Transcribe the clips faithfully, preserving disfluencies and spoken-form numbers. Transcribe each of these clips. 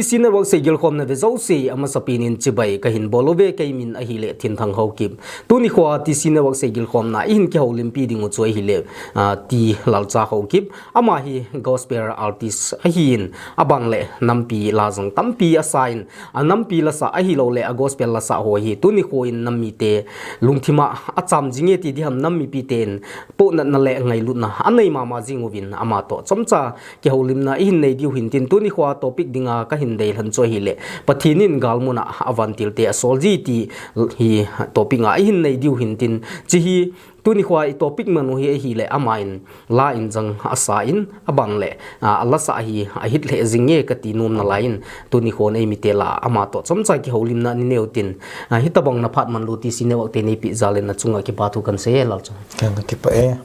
T C Network seigilkhomna ve jouse amasapen in chibai kahin bol uve, kei min ahile Thinthang Haokip. Tuni khoa T C Network seigilkhomna ihin kihoulimpi ding u chu ahile, ah, T Lalcha Haokip. Ama hi gospel artist ahin, aban le nampi la jong tampi asa in, a nampi lasa ahilou le a gospel lasa ho hi tuni khoa nam mite lungthima acham jinge ti diham, nam mipiten pohnatna le ngailutna anei mama jing uvin ama toh chomcha kihoulimna ihin nei diu hintin, tuni khoa topic dinga kahin deilhen chu ahile, Pathen in galmuna avantilte asol ji ti hi topic a ihin nei diu hintin, chi hi tuni khoa i topic manu hi ahile, ama in la in jong asa in, aban le, ah, a lasa hi ahit lheh jinge kati nom nalai in, tuni khoa eimite la ama toh chomcha kihoulimna ni neu tin, ah, hitabang na phat manlu T C Network te neipi jal in nachunga kipathu kahin sei e Lalcha. Kakipah e.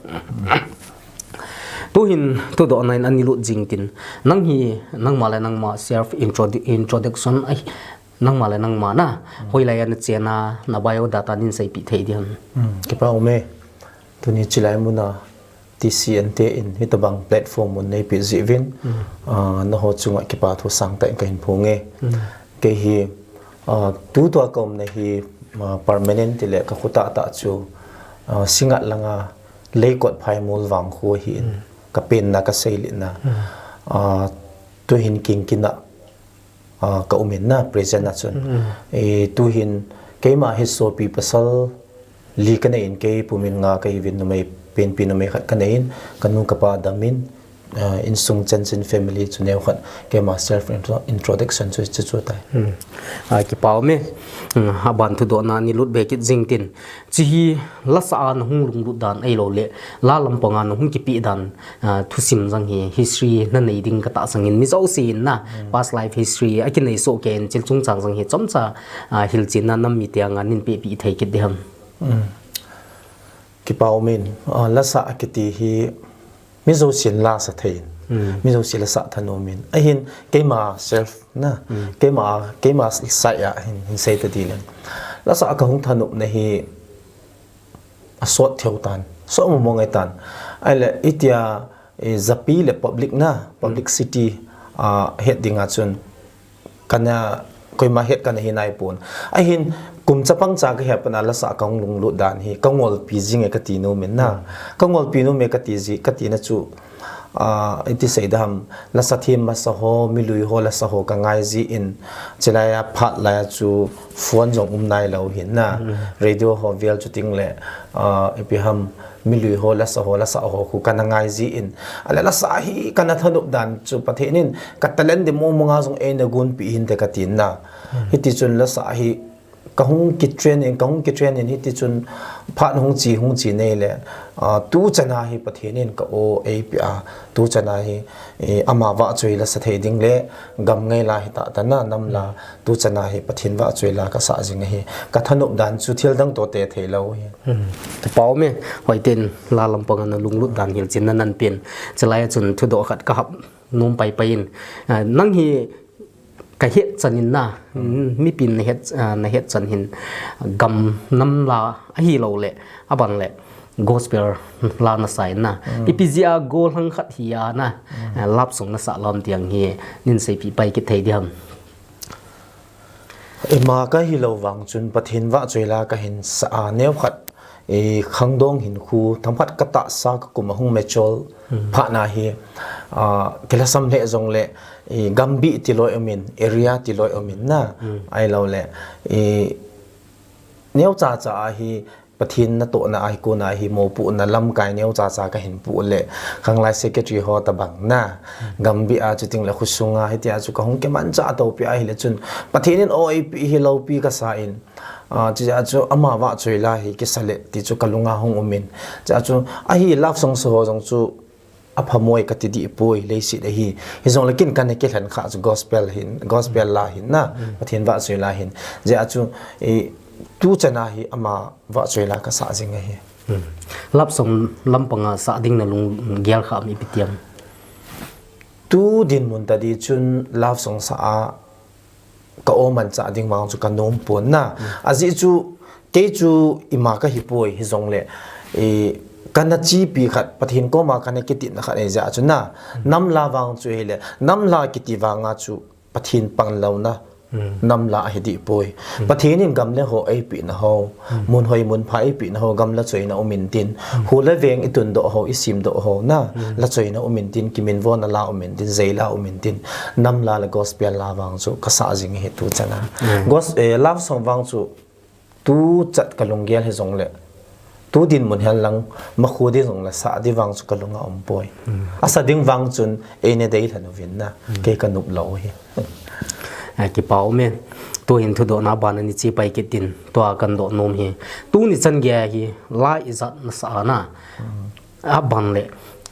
Tuhin thudohna in ani lut jing tin, nang hi nangma le nangma self introdu-, introduction ahi, nangma le nangma na, hoilai a nachen a, na bio data nin seipeh thei diham? Hmm, kipa ume. Tuni chilai muna T C N te in hitabang platform mun neipeh jeh uvin, ah, naho chunga kipathu sangtah in kahin phonge. Kei hi, ah, tutua kaumna hi, ah, permanent tile kakhuta tah chu, ah, Singngat langa Leikot Phaimol vangkho ahin, kapenna kaseiletna. Ah, tuhin Kingkina ah, kaumin na, present a chun. E, tuhin keima hi sopi pasal li kanei in, kei pumin nga kahiuvin, numei, penpi numei khat kanei in, kanu kapa damin, ah, insung chanchin family chu neokhat, keima self intro-, introduction chu, chu, chu tai. Ah, kipa ume. Hmm, aban thudohna ni lut be kit jing tin. Chi hi lasa a nahung lunglut dan ahilou le, la lampanga nahung kipeh dan, ah, thusim jong hi history nanei ding katahsan in, mi jousen na, past life history akinei soh kei in, chil chungchang jong hi chomcha, ah, hilchenna nam mite anga nin pehpeh thei kit diham? Kipa umin, ah, lasa akiti hi mi jousen lasa thei in, mi jousen lasa thanom in. Ahin keima self na, keima, keima side a hin, hin sei ta ding le. Lasa kahung thanopna hi asot theu tan, sot mong mong e tan. Ahile, itia, e, japi le public na, publicity, ah, het dinga chun, kana, koima het kana hi naipon. Ahin, kum chapang cha kahet pana lasa kahung lunglut dan hi, kangolpi jinge kati nom in na. Kangolpi nom e kati ji, katina chu, ah, iti sei dam, lasa them masa ho, milui ho, lasa ho kangai jin, chilai a phat lai a chu phone jong um nailou hin na, radio ho vel chuting le, ah, ipi ham, milui ho, lasa ho, lasa ho khu kana ngai jin, ahile lasa hi kana thanop dan chu Pathen in ka talent di mong mong a jong eina gonpeh hinte katin na. Hiti chun lasa hi kahung kitrain in, kahung kitrain in, hiti chun phat hung chi, hung chi nei le, ah, tuchan a hi Pathen in ka o eipeh a, tuchan a hi, eh, ama vahchoi lasa thei ding le, gam ngai la hita tana, nam la, tuchan a hi Pathen vahchoi la kasa jing ahi. Ka thanop dan chu thil dang toh te theilou hi. Kipa ume, hoiten la lampanga nalunglut dan hilchenna napen. Chilai a chun thudoh khat kahap nom pai pai in. Ah, nang hi kahet chan in na, mipin nahet, ah, nahet chan hin gam nam la ahilou le, aban le gospel la nasa in na. Ipi jeh a gollhang khat hi a na, ah, love song nasa lom tiang hi nin seipeh pai kit thei diham? Ima kahilou vang chun Pathen vahchoi la kahin sa a, neokhat, e, khangdong hinkho, themkhat katahsa kakum ahung mechol phat na hi, ah, kilhasam lheh jongle, e, gambih tiloi umin, area tiloi umin na, ahilou le, e, neocha cha a hi, Pathen natohna a hi kona hi mopohna lamkai neocha cha kahin poh le, khanglai secretary ho tabang na, gambih a chuting le khosung a, hitia chu kahung kimanchah topi ahile chun, Pathen in o eipeh hi loupi kasa in, ah, chujeh a chu ama vahchoi la hi kisa le ti chu kalunga hung umin. Chujeh a chu ahi love song sa ho jong chu aphamoi kati dih poi, leiset ahi. Hijongle kin kana kilhen kha chu gospel hin, gospel la hin na, Pathen vahchoi la hin. Jeh a chu, e, tuchan a hi ama vahchoi la kasa jing ahi. Love song lampanga sa ding nalunggel kha mi ipi tiam? Tu dinmun tadi chun love song sa a ka o manchah ding vang chu kanom pon na. Ajeh chu, kei chu ima kahi poi hijongle, e, kana chepi khat, Pathen koma kana kitepna khat ahijeh a chu na. Nam la vang chu hile, nam la kiti vanga chu, Pathen pang louna, nam la ahi dih poi. Pathen in gam le ho eipeh na ho, mun hoi mun pha eipeh na ho, gam la choina um intin, hu le veng i tundoh ho, i simdoh ho na, la choina um intin, kiminvona la um intin, zei la um intin, nam la le gospel la vang chu ka sa jing hi tu chana. Gos-, eh, love song vang chu tu chat ka lunggel hi jong le, tu dinmun hen lang, ma khu di jong le, sa di vang chu ka lunga um poi. A sa ding vang chun, ei ne dei lhan uvin na, kei ka nup lo hi. A, kipa um e. Tu hin thudoh na ban a ni chi pai kit tin, tua kan doh nom hi. Tu ni chan gei hi, la ijat na sa na. A ban le,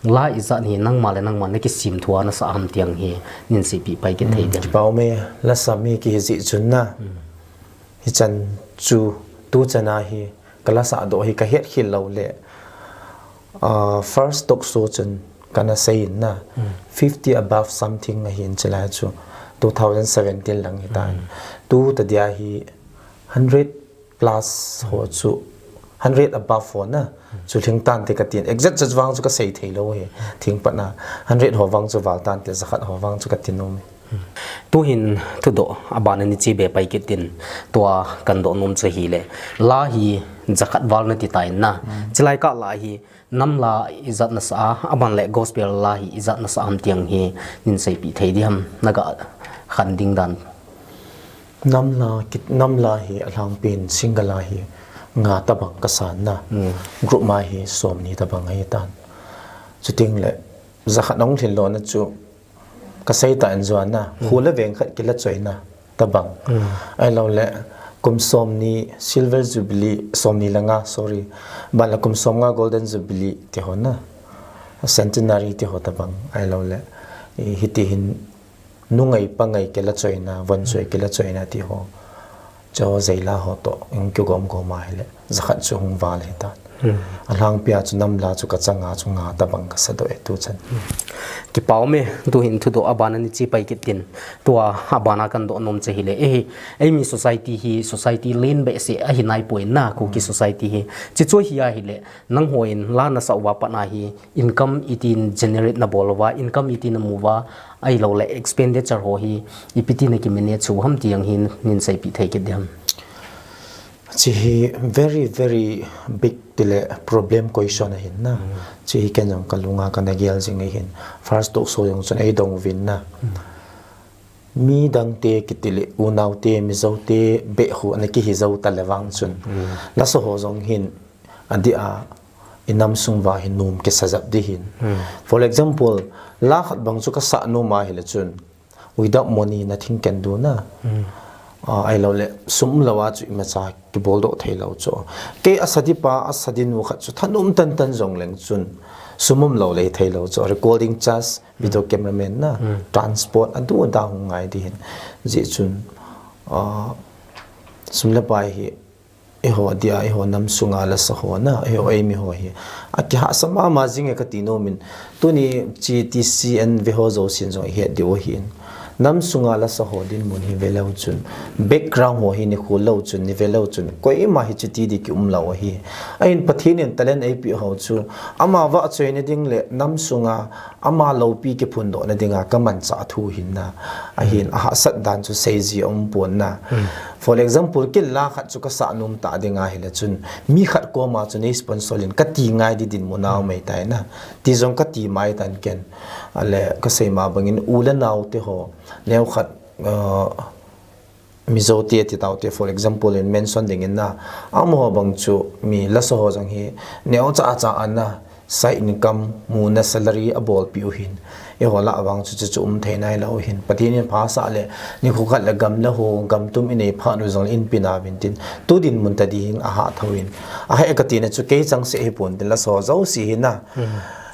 la ijat hi nangma le nangma na kisim thua na sa ham tiang hi, nin seipeh pai kit thei diam. Kipa um e, la sa mi ki hi jih chun na. Hichan chu, tu chana hi, ka la sa doh hi ka het khel lou le. Ah, first talk show chun kana sei in na. Fifty above something ahin chilai chu. Two thousand seventeen lang hi tan. Tu ta dia hi hundred plus ho chu, hundred above ho na. Chu lhing tan te ka tin. Exact chu vang chu ka sei thei lou hi. Thing pat na. Hundred ho vang chu val tan te, jakhat ho vang chu ka ti nom e. Tu hin thudoh, a ban a ni chi be pai kit tin, tua kan doh nom chu hi le. La hi jakhat val na ti ta in na. Chilai ka la hi, nam la ijat na sa a, a ban le gospel la hi ijat na sa ham tiang hi, nin seipeh thei diam, na ga khan ding dan. Nam la, kit-, nam la hi a lhang pen single la hi nga tabang ka san na. Group ma hi som ni tabang ahi tan. Chuting le, jakhat nong lhin lo na chu, ka sei ta in zuan na, khu le veng khat kila choina tabang. Ai lo le, kum som ni Silver Jubilee, som ni le nga, sorry. Ban le kum som nga Golden Jubilee ti ho na. Centenary ti ho tabang. Ai lo le, i, hiti hin nungai pangai kila choina, von choi kila choina ti ho. Cho zei la ho to, ing kigom gom a hi le, jakhat chu hung val hi ta. A lhang pia chu nam la chu ka changa chu nga tabang ka sa doh e tu chan. Kipa um e, tu hin thudoh a ban a ni chi pai kit tin, tua a ban a kan doh nom chu hi le. Ei, ei mi society hi, society len be se ahi nai poi na, Kuki society hi. Chi chu hi a hi le, nang ho in la na sa uva pat na hi, income itin generate na bol uva, income itin na mu uva, ai lo le expenditure ho hi, ipi ti na ki manage chu ham tiang hi nin seipeh thei kit diam. Chi hi very, very big ti le problem question ahin na. Chi hi ken jong ka lunga kana gel jing ahin. First talk show jong chun ei dong uvin na. Mi dang te kiti le, unau te, Mizo te, be hu, ana kihi jou ta le vang chun. La sa ho jong hin, a di a, i nam sung va hin nom kisa jap di hin. For example, la khat bang chu ka sa nom a hi le chun, without money, nothing can do na. A, ai lo le, sum lo a chu ima cha kibol doh thei lo chu. Kei a sa di pa, a sa di nu khat chu thanom tan tan jong leng chun, sum um lo le thei lo chu. Recording charge, video cameraman na, transport, a du a da hung ngai di hin. Ji chun, a, sum le pai hi, eiho a dia, eiho nam sunga la sa ho na, eiho ei mi ho hi. A kihahsa mama jing e ka ti nom in, tuni chi T C N ve ho jousen jong i het diu ahin. Nam sunga la sa ho dinmun hi ve leu chun, background ho hi ni khu leu chun, ni ve leu chun, koima hi chuti di ki um lo ahi. Ahin Pathen in talent ei pe ho chu, ama va choina ding le nam sunga ama loupi kiphun doh na dinga ka manchah thu hin na. Ahin a hahsat dan chu sei ji a um pon na. For example, kei la khat chu ka sa nom ta dinga hi le chun, mi khat koma chu nei sponsor in ka ti ngai di dinmun a um ei tai na. Ti jong ka ti mai tan ken. A le ka sei ma bangin u le nau te ho, neo khat, uh, Mizo te ti tau te, for example, in mention ding in na, amaho bang chu mi la sa ho jong hi, neo cha cha a na, side income, mu na salary a bol pi u hin. Eiho la vang chu chu chu um thei nai lo hin. Pathen in pha sa le, ni khu khat le gam le ho, gam tum i nei pha nu jong le in pi na vin tin. Tu dinmun ta di hin a ha tho in. A he ka ti na chu kei chang se hi pon tin la sa ho jouse hi na.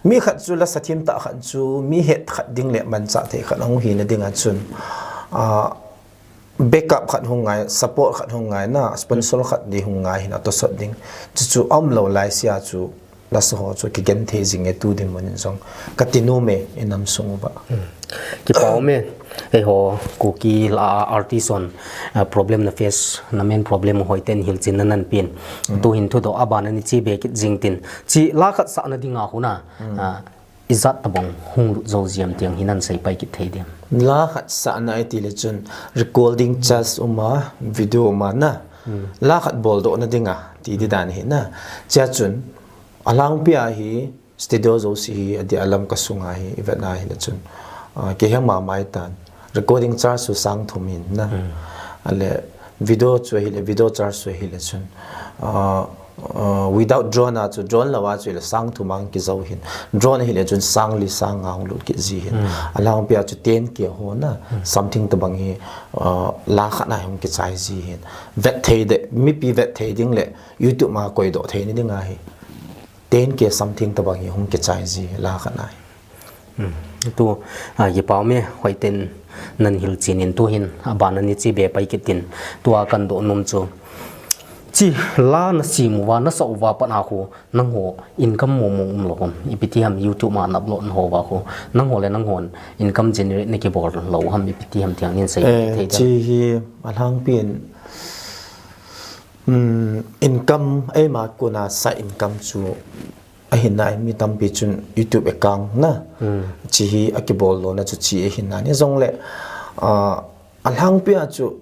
Mi khat chu la sa thim ta khat chu, mi het khat ding le manchah thei khat hung hi na ding a chun. A, backup khat hung ngai, support khat hung ngai na, sponsor khat di hung ngai hin a tosot ding. Chu chu a um lo lai sia chu la sa ho chu kigen thei jing e tu dinmun in jong. Ka ti nom e, i nam sung uva. Kipa um e, eiho Kuki la artist hon, ah, problem na face, na main problem hoi ten hilchin na nan pin. Tu hin thudoh a ban a ni chi be kit jing tin. Chi la khat sa na dinga hu na, ah, ijat tabang hung lut jou jiam tiang hi nan sei pai kit thei diam. La khat sahna iti le chun recording charge um a, video um a na. La khat boldoh na dinga ti di dan hi na. Chia chun alangpi a hi studio jouse hi adi alam ka sunga hi i vetna hi le chun, ah, kei hi mama i tan recording charge chu sang thum hin na. Ale video chu hi le video charge chu hi le chun, ah, ah, without drone a chu, drone lou a chu le sang thum ang kijou hin. Drone hi le chun sang li sang nga hung lut kit ji hin. Alangpi a chu ten K ho na something tabang hi, ah, la khat na hung kichai ji hin. Vet thei de, mipi vet thei ding le YouTube ma koidoh thei ni ding a hi. Ten K something tabang hi hung kichai ji la khat na hi. Hmm. Tu, ah, kipah me, hoiten nan hilchen in tu hin, aban a ni chi be pai kit in, tua kan doh nom chu. Chi la na sim uva, na sa uva pat a khu, nangho income mong mong um lou ham. Ipi ti ham YouTube ma na upload na ho uva khu. Nangho le nanghon income generate na kibol lou ham, ipi ti ham ti ang nin sei Eh, thei chi hi alangpi in, um, income, eima kona side income chu ahin na, mi tampi chun YouTube account na. Chi hi akibol lou na chu chi ahin na. Ni jong le, ah, alangpi a chu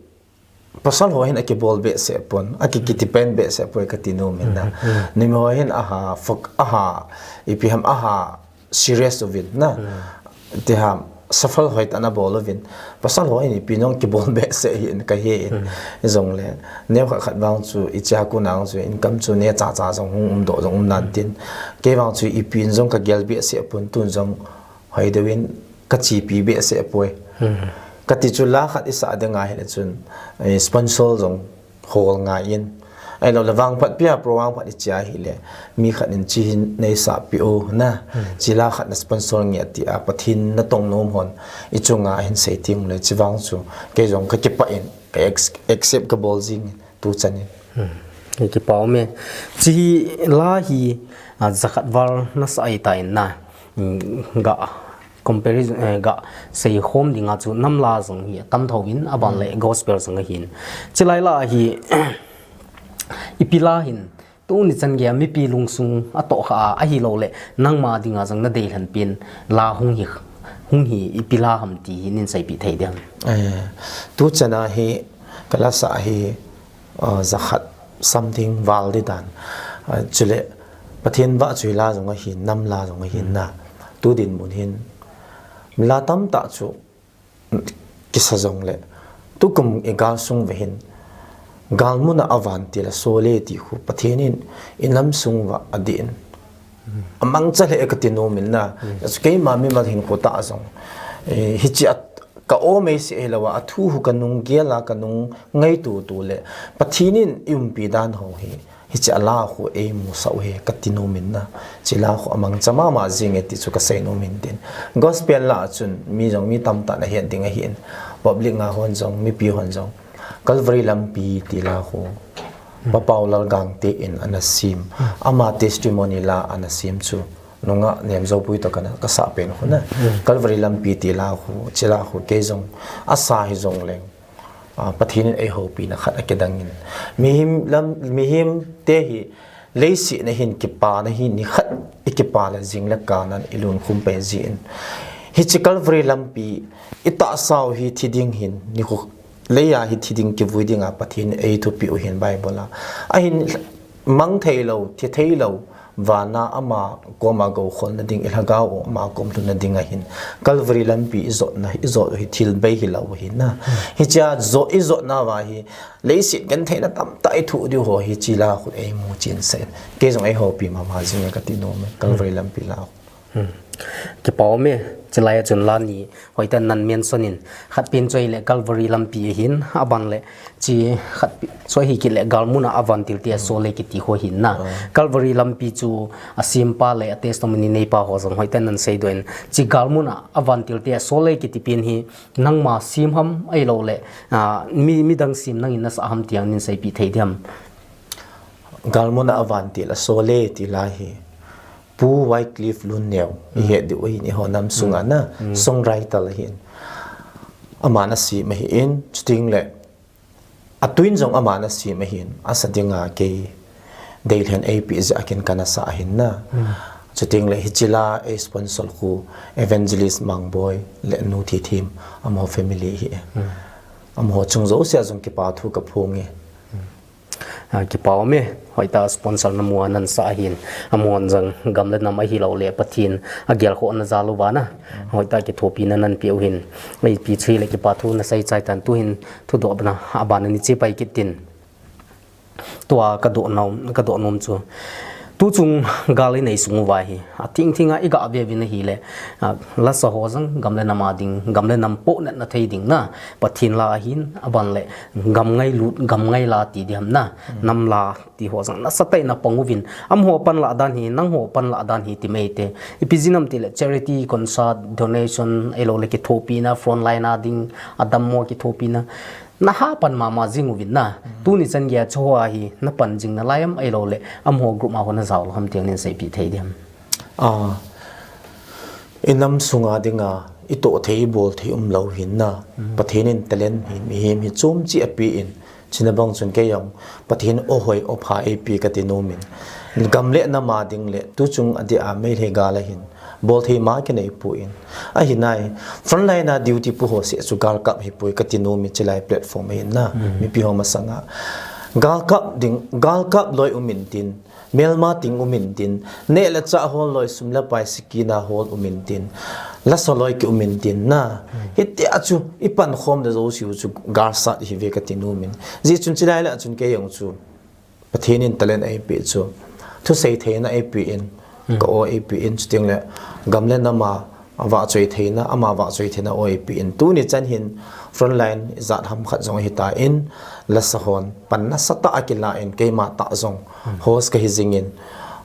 pasal ho hin akibol behseh pon, aki, kidepend behseh poi ka ti nom in na. Ni mi ho hin aha, fok, aha, ipi ham aha, serious uvin na. Ti ham, suffer hoi ta na bol uvin. Pasal ho hin ipi nong kibol behseh hi in ka hi in. Jong le, neo khat khat vang chu, i cha ku nang chu, income chu ne cha cha jong hung um doh jong um nan tin. Kei vang chu ipi in jong ka gel behseh pon tun jong hoi deuh in ka chipi behseh poi. Ka ti chu la khat i sa ding a hi le chun, eh, sponsor jong hol ngai in. Ahilou le vangphat pia pro vangphat i chia hi le mi khat in chi hin nei sa pi o na. Chi la khat na sponsor nge ti a Pathen na tong nom hon i chunga hin sei ting le chi vang chu kei jong ka kipah in ka ex-, accept ka bol jing tu chan in. Hmm. Kipah me. Chi la hi, ah, jakhat val na sa ai ta in na. Hmm, ga comparison, eh, ga sei khom ding a chu nam la jong hi tam tho in aban le gospel jong ahin. Chi lai la hi ipi la hin tuni chan gei a mipi lungsung a toh kha a, ahilou le nangma ding a jong na dei lhan pin la hung hi, hung hi ipi la ham ti hi nin sei pi thei diam. Eh, tu chan a hi ka la sa hi, ah, jakhat something val di dan. Ah, chule Pathen vah chu hi la jong ahin, nam la jong ahin na. Tu dinmun hin la tamtah chu kisa jong le. Tukum i gal sung ve hin gal mun a vantil a sole ti khu Pathen in i nam sung uva adih in. Amangcha le ka ti nom in na. Keima mimal hin khu ta jong. Eh, hichi a ka om ei si ei lo a, a thu hu ka nung gel a, ka nung ngaito to le Pathen in i umpi dan ho hi, hichi a la khu ei mu sau he ka ti nom in na. Chi la khu amangcha mama jing e ti chu ka sei nom in tin. Gospel la chun mi jong mi tamtah na het ding ahin. Public nga hon jong, mipi hon jong. Calvary lampi ti la khu. Pa Paulal Gangte in ana sim. Ama testimony la ana sim chu. Nunga nem zo pui to kana ka sa pen khu na. Calvary lampi ti la khu, chi la khu kei jong. Asa hi jong leng. Ah, Pathen in ei houpi na khat a kidang in. Mihim lam, mihim te hi leiset na hin kipa na hi ni khat i kipa le jing le ka nan i lun khum pe ji in. Hichi Calvary lampi i ta sau hi thi ding hin ni khu Leiya hi thi ding kivui dinga Pathen ei thupi u hin Bible a. Ahin mang thei lo, thi thei lo, vana ama koma go khol na ding, i lhagao ama kom lhun na ding ahin. Calvary lampi i jot na, i jot u hi thil bei hi lo hi na. Hichia jot, i jot na va hi, leiset genthei na tamtah i thu diu ho hi chi la khu ei mu chin sen. Kei jong ei hopi mama jing ka ti nom e, Calvary lampi la. Hmm. Kipah me, chilai a chun la ni, hoiten nan mention in, khat pen chu ahile Calvary lampi ahin, aban le, chi khat pi-, chu ahi kit le, galmun a vantil te a sole kiti ho hin na. Ah. Calvary lampi chu a simpa le a testimony neipa ho jong hoiten nan seidoh in, chi galmun a vantil te a sole kiti pen hi, nangma sim ham ahilou le, ah, mi, midang sim nangin na sa ham ti ang nin seipi thei diam. Galmun a vantil a sole ti la hi. Pu Wycliffe Lunneo, i het diu ahin, i ho nam sunga na, songwriter ahin. Aman asim ahin, chuting le, a tuin jong aman asim ahin, asa dinga kei deilhen eipi jeh a kin kana sa ahin na. Chuteng le hiche la a sponsor khu Evangelist Mangboi le Nu Thithim, amaho family hi. Amaho chung jousea jong kipa thu kaphong e. Ah, kipa um e, hoitah sponsor namu a nansah ahin, amahon jong gam le nam ahilou le Pathen agelkhohna jal uva na, hoitah kithopina nanpeh u hin, ipi chu hile kipa thu nasei chai tan, tuhin thudohna abana niche pai kit tin. Tua kadoh nom, kadoh nom chu, tuchung gal inei sung uva hi, athing thing a iga ve uvin ahile, ah, lasa ho jong gam le nam a ding, gam le nam pohnatna thei ding na, Pathen la ahin, aban le gam ngailut, gam ngaila ti diham na, nam la ti ho jong nasatah in apang uvin, amaho panlah dan hi, nangho panlah dan hi ti mai te. Ipi jeh ham tile charity, concert, donation, ahilou le kithopina, front line a ding, adammo kithopina naha pan mama jing uvin na. Tuni chan geiya chuho hi napan jing nalai am, ahilou le amaho group a ho najao lou ham ti nahin seipeh thei diham? Ah, inam sunga dinga itoh thei, ibol thei umlou hin na. Pathen in talent hi mihem hi chom cheh a apen, chuna bang chun keijong Pathen in ohoi opha eipe kati nom in. Gam le nam a ding le tuchung adia Meitei gal a hin bol thei ma kinei poi. Ahi nai, frontline a duty pu ho seh chu galkap hipoi kati nom in, chulai platform a hin na. Mipi ho masanga galkap ding, galkap loi um intin, melma ding um intin, neh le chah hol loi, sum le pai sikina hol um intin, lasa loi ki um intin na. Hitia chu ipan khom le jouse u chu galsat ihiuve kati nom in. Jeh chun chulai lah chun keijong chu Pathen in talent eipeh chu, thusei theina eipen, ka o eipen, chuteng le gam le nam a vahchoi theina, ama vahchoi theina o eipen. Tuni chan hin frontline ijat ham khat jong ahitan, lasa hon pan nasatah a kila in, keima tah jong host kahi jing in,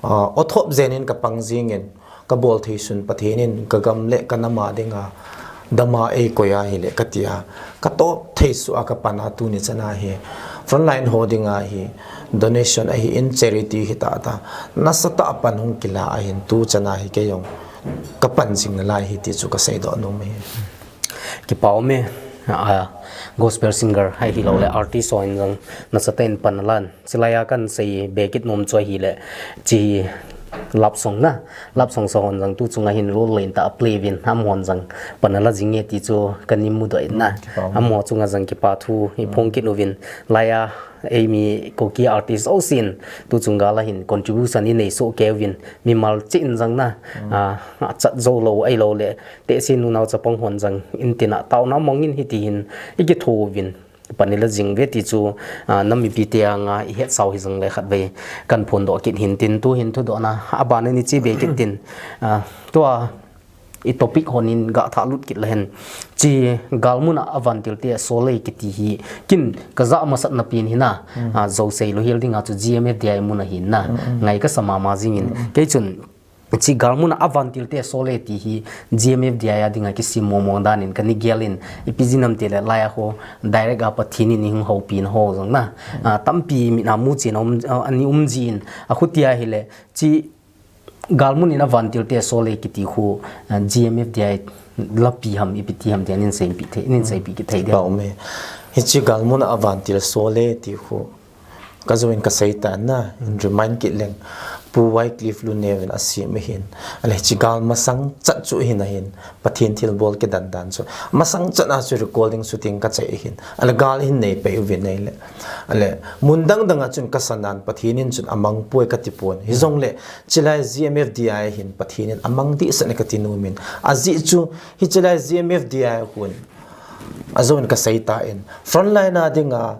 ah, o thop jen in kapang jing in, kabol thei sun Pathen in kagam le kanam a dinga dama eikoi ahile katia, katop thei suh a kapan a tuni chan a hi frontline ho dinga hi donation ahin, charity hita ta, nasatah a pan hung kila ahin, tu chan a hi keijong kapan jing nalai hi ti chu kaseidoh nom e. Kipa um e, ah, gospel singer ahilou le artist ho in jong nasatah in pan alan. Chulai a kahin seibe kit nom chu ahile, hiche love song na, love song sa hon jong tuchung a hin role lentah a play uvin, amahon jong pan ala jing e ti chu kahin mudoh in na. Amaho chunga jong kipa thu iphong kit uvin, laiya eimi Kuki artist jousen tuchung gal a hin contribution inei soh kei uvin, mimal cheh in jong na, ah, achat jou lou ahilou le, tehse nunao chapang hon jong intin a taona mong in hiti hin ikitho uvin, pan ila jing uve ti chu, ah, nam mipi te anga ihetsau hijong le khatvei kahin phondoh kit hin tin, tu hin thudohna abana niche be kit tin, ah, tua i topic hon in gah thah lut kit le hen. Hiche galmun a vantil te asol e kiti hi, ken kajah masat na pen hi na, ah, jou sei lou hel dinga chu G M F D I mun ahin na, ngai kasa mama jing in. Kei chun hiche galmun a vantil te asol e ti hi G M F D I a dinga kisem mong mong dan in kahin gel in, ipi jeh ham tile laiya ho direct a Pathen in eihung houpi na ho jong na, ah, tampi mit a muchen a um, ah, ana um jin, akhutia hile hiche galmun in a vantil te asol e kiti khu, ah, G M F D I lapi ham, ipi ti ham ti anin seipi thei, nin seipi kit thei dia. Kipa um e. Hiche galmun a vantil asol e ti khu kajou in kasei tan na, in remind kit leng. Pu Wycliffe Luneo in asem ahin. Ahile hiche gal masang chat chu ahin ahin, Pathen thilbol kidan dan chu. Masang chat a chu recording chu tin kachai ahin. Ahile gal ahin nei pai uvin ahile. Ahile mun dang dang a chun kasan nan Pathen in chun amang poi kati pon. Hijongle, chulai G M F D I a hin Pathen in amang dehset e kati nom in. Ajeh chu, hiche lai G M F D I a hin ajou in kasei tan. Frontline a dinga,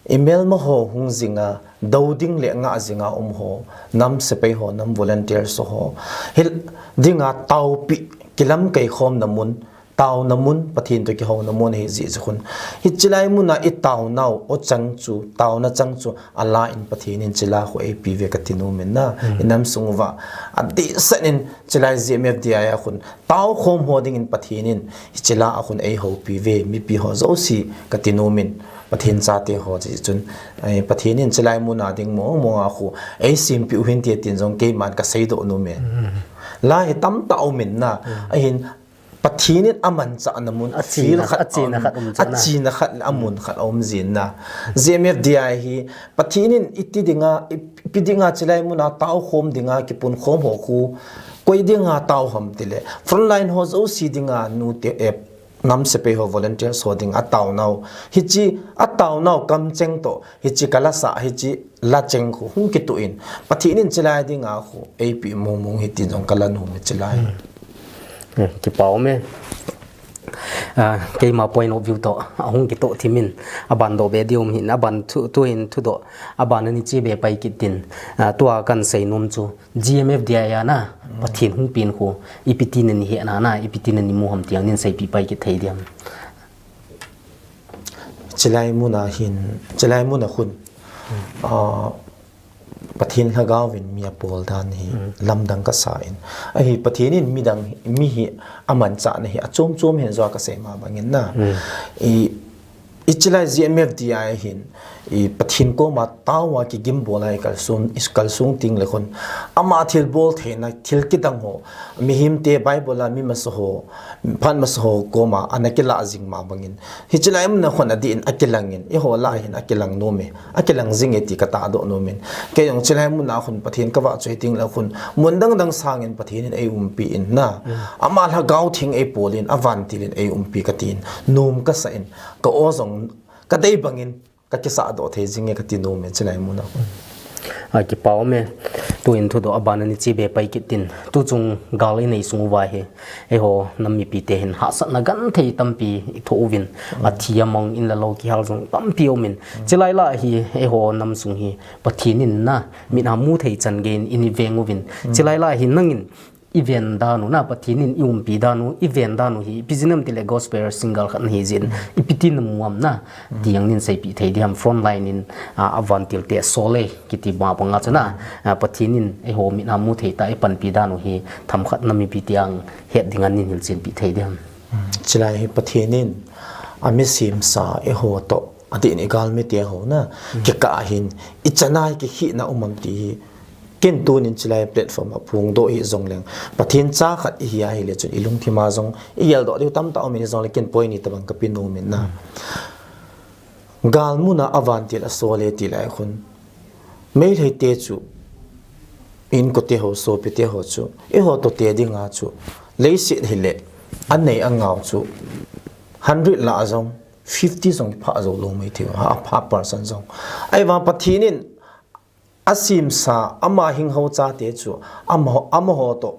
imelma ho hung jinga, dou ding le ngah jinga um ho, nam sepai ho, nam volunteers ho, hil dinga taopi, kilamkai khomna mun, taona mun, Pathen toh kihouna mun ahi jeh chun. Hiche lai mun a itaonau, o chang chu, taona chang chu, ala in Pathen in hiche la khu eipe uve kati nom in na, inam sung uva. Adehset in hiche lai G M F D I a hin, tao khom ho ding in Pathen in, hiche la a hin eihoupi uve, mipi ho jouse kati nom in, Pathen chate ho jeh chun, eh, Pathen in hiche lai mun a ding mong mong a khu, eisempeh u hinte tin jong keiman kaseidoh nom e. La hi tamtah um in na, ahin, Pathen in amanchahna mun, a field khat, a china khat um chana, a china khat le amun khat a um jin na. G M F D I hi Pathen in iti dinga, ipi dinga chilai muna taokhom dinga, kipunkhom ho khu koi dinga tao ham tile, frontline ho jouse dinga, nute, eh, nam sepai ho, volunteers ho dinga taonau. Hiche ataonau kamcheng toh, hiche kalasa, hiche lacheng khu hung kituh in, Pathen in chilai dinga khu eipe mong mong hi tin jong kala nom e chilai. Hmm, kipa um e. Ah, keima point of view toh ahung kitoh thim in, aban doh be diu um hin, aban thu, tuhin thudoh, aban ani che be pai kit tin, ah, tua kan sei nom chu, G M F D I a na, Pathen hung pen khu, ipi tin ani he na na, ipi tin ani mu ham ti jong nin seipeh pai kit thei diam. Chilai muna hin, chilai muna khun, ah, Pathen lhagao vin mi apol dan hi lamdang kasa in. Ahi, Pathen in midang, mi hi amanchahna hi achom chom hin jo kasei ma bangin na. I, i chilai G M F D I hin, i Pathen koma taoa kigim bol a i kalsung, i kalsung teng le khun, ama thilbol theina, thil kidang ho, mihemte Bible a mi masa ho, phat masa ho koma ana kilah jing ma bangin. Hiche lai muna khun adih in akilang in, eiho lah hin akilang nom e, akilang jing e ti katahdoh nom in. Kei jong chilai muna khun Pathen kavahchoi teng le khun, mun dang dang sangin Pathen in eiumpi in na. Ama lhagao theng eipol in, avantil in eiumpi katin, nom kasa in, ka-o jong kadei bangin, kakisahdoh thei jing e kati nom e, chilai muna. A, kipa um e. Tuhin thudoh aban ani che be pai kit tin. Tuchung gal inei sung uva hi, eiho nam mipite hin hahsatna genthei tampi ithoh uvin. Athi amang in le lou kihal jong tampi um in. Chilai lah hi, eiho nam sung hi, Pathen in na, mit a mu thei chan gei in iveng uvin. Chilai lah hi nangin, iven dan u na, Pathen in iumpi dan u, iven dan u hi, ipi jeh ham tile gospel singer khat nahi jeh in, ipi tin namu am na, ti jong nin seipeh thei diam, frontline in, a, avantil te asol e, kiti ma banga chu na, a, Pathen in eiho mit a mu thei tah a eipanpi dan u hi, themkhat nam mipite a het ding a nin hilchenpeh thei diam. Chilai hi Pathen in, ami semsa eiho toh, adih in igalmite ho na, kikah a hin, ichan a hi kikhehna um am ti hi, ken tunin chilai platform a phongdoh hih jongleng, Pathen cha khat ihi ahile chun ilungthim a jong igeldoh diu tamtah um in, hijongle ken point ni tobang kape nom in na. Gal muna avantil asol e ti lai khun, Meitei te chu, inkote ho, sopite ho chu, eiho toh te dinga chu, leiset hile, anei angao chu, hundred lah a jong, fifty jong kiphah jou lou maithei, half, half percent jong. Ahivang Pathen in asemsa, ama hinghou chate chu, amaho, amaho toh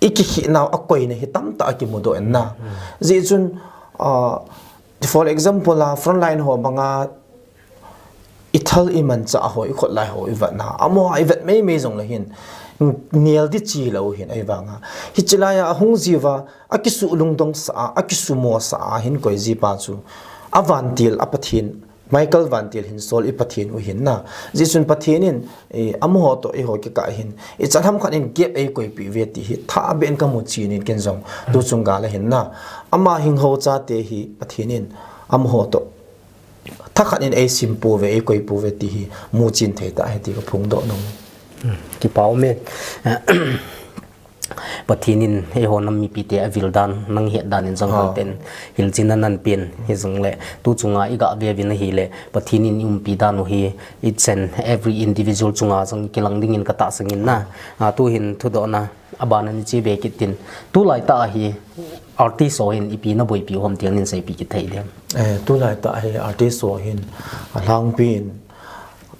ikikhehna u akoina hi tamtah a kimudoh in na. Hijeh chun, ah, for example a, frontline ho banga, ithal imanchah ho, ikhotlai ho, ivetna, amaho a ivet mei mei jongle hin, nel ding chilou hin, ahivanga, hiche lai a ahung jiuva, akisuh lungdong sah a, akisumo sah a hin koi ji pa chu, avantil a Pathen, Michael vantil hinsol i Pathen u hin na. Hijeh chun Pathen in, eh, amaho toh eiho kikah hin, ichan ham khat in gap eikoipeh uve ti hi, thabeh in kamu chen in ken jong, tuchung gal a hin na. Ama hinghou chate hi Pathen in, amaho toh thakhat in eisem pouve, eikoi pouve ti hi, muchen thei tah ahi ti kaphongdoh nom. Kipa um e. Pathen in eiho nam mipite avil dan, nang het dan in jong kalten, hilchenna napen, hijongle, tuchunga igah ve uvin ahile, Pathen in iumpi dan u hi, each and every individual chunga jong kilang dingin katahsan in na, a, tuhin thudohna, aban ani che be kit tin, tulai tah a hi, artist ho hin ipi naboipi u ham ti jong nin seipeh kit thei diam. Eh, tulai tah a hi, artist ho hin, alhangpi in,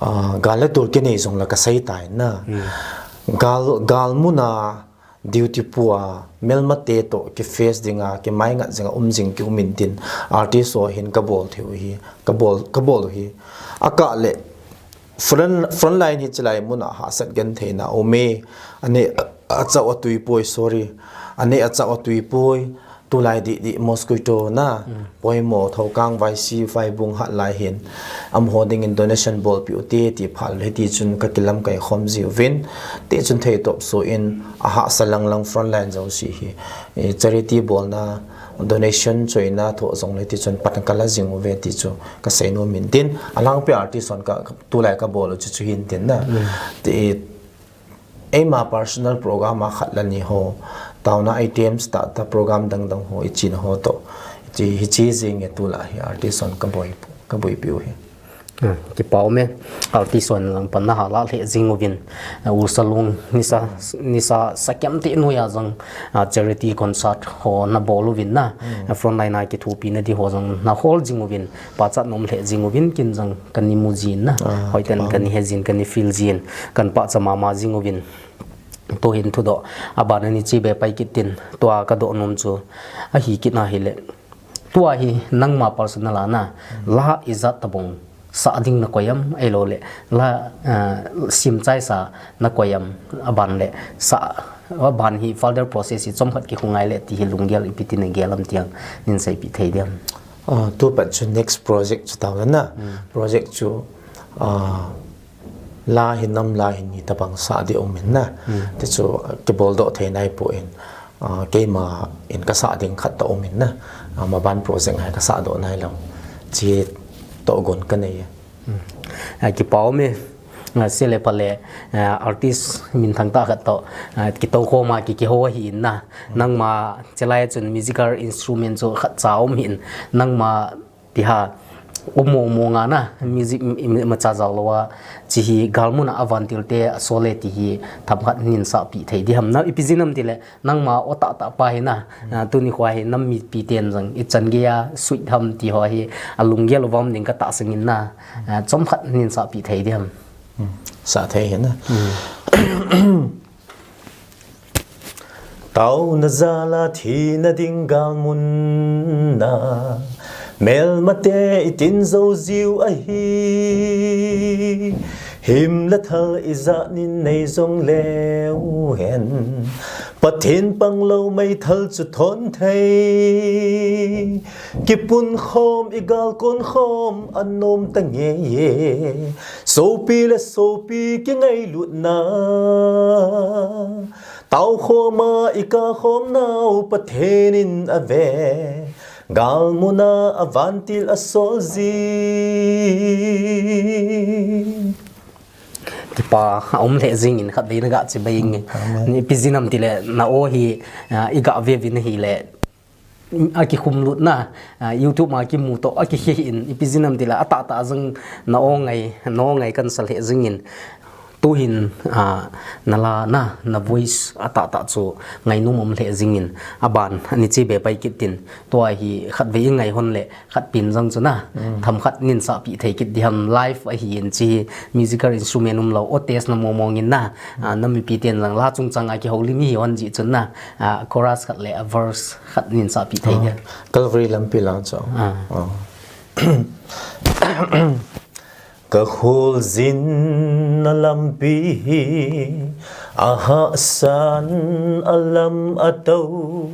ah, gal le tol kinei jongle kasei tai na. Gal, gal muna, duty pu a, melmate toh kiface dinga, kimaingat jinga, um jing kium in tin, artist ho hin kabol thei u hi, kabol, kabol u hi. Akah le, front, frontline hi chilai muna hahsat gentheina aume, anei achau atui poi, sorry, anei achau atui poi, tulai dih dih mosquito na, poimo, thoukang, vaisi, vaibung hat lai hin, amaho dingin donation bolpeh ute ti phat le hiti chun kakilamkai khom jiuvin, ti chun theitop soh in, ahahsa lang lang frontline jouse hi, eh, charity bolna, donation choina thoh jongle ti chun pan kala jing uve ti chu kasei nom in tin, alhangpi artist hon ka, tulai kabol u chu chu hin tin na. Ti, eima personal program a khat le ni ho, Taona items tah tah program dang dang ho, ichena ho toh. Hiche, hiche jeng e tulai hi artist hon kaboi, kaboipi u hi. Hmm, kipa um e. Artist hon lang pan naha lah lheh jing uvin. Uh, Ursa Lung nisa, nisa sakem tah noiya jong, uh, charity concert ho nabol uvin na. Hmm. Uh, frontline a kithopina di ho jong nahol jing uvin. Pachat nom lheh jing uvin ken jong kana mu jin na. Ah, hoiten kipa um. Kana he jin, kana feel jin. Kana pachat mama jing uvin. Tuhin thudoh abana nache be pai kit tin, tua kadoh nom chu ahi kit na hile. Tua hi nangma personal a na, la ijat tabang sah ding nakoi am, ahilou le, la, ah, simchai sa nakoi am, aban le, sa, aban hi further process hi chomkhat kikhum ngai le, ti hi lunggel ipi ti nagel am ti jong, nei seipeh thei diam. Ah, tu pat chu next project chu taona. Hmm. Project chu, ah, la hi nam la hi ni tabang sah ding um in na. Hmm. Ti chu, ah, kibol doh thei naipon, ah, keima in kasah ding khat toh um in na. Ah, maban project hi kasah doh nailou. Hiche toh gon kanei e. Hmm. Ah, kipa um e. Ah, sele pale, ah, artist minthang tah khat toh, ah, kitoukhom a ki, kihou ahi in na. Hmm. Nangma, chulai chun musical instrument chu khatcha um in. Nangma Ti ha, um mong mong a na, music m-, m-, imacha jao lou a, hiche hi galmun a vantil te asol e ti hi themkhat nei sapeh thei diham na, ipi jeh ham tile, nangma o tah tah pa hi na, ah, tuni khoa hi nam mipi ten jong, ichan gei a suit ham ti ho hi, alunggel uvam ding katahsan in na, ah, chomkhat nei sapeh thei diham. Hmm. Sa thei hi na. Hmm. Taona jal a thina ding galmun a, melmate itin jou jiu ahi. Him le thal ijat in nei jong leu hen, Pathen panglou meithal chu thon thei. Kipunkhom igalkonkhom anom tange. Sopi le sopi kingailutna, taokhom a ikahkhom nau Pathen in ave. Galmun a vantil asol jing. Kipa, aum lheh jing in khatvei naga chibai inge. Hmm, amen. Ipi jeh ham tile, na o hi, ah, iga ve uvin ahile, akikhum lut na, ah, YouTube ma kimu toh, akikhe in, ipi jeh ham tile, atahtah jong na o ngai, na o ngai kansa lheh jing in. Tuhin, ah, na la na, na voice atahtah chu ngainom um lheh jing in, aban, nei che be pai kit tin, tua hi khatvei ingai hon le, khat pen jong chu na, hmm, themkhat nei sapeh thei kit diham live ahi in hiche musical instrument umlou, o test na mong mong in na, ah, nam mipi ten jong la chungchang a kihoulim hi hon jeh chun na, ah, chorus khat le a verse khat nei sapeh thei dia. Ah, Calvary lampi lang chu. Ah. Ah. Ka kholjinna lampi hi, ahahsan a lam atou,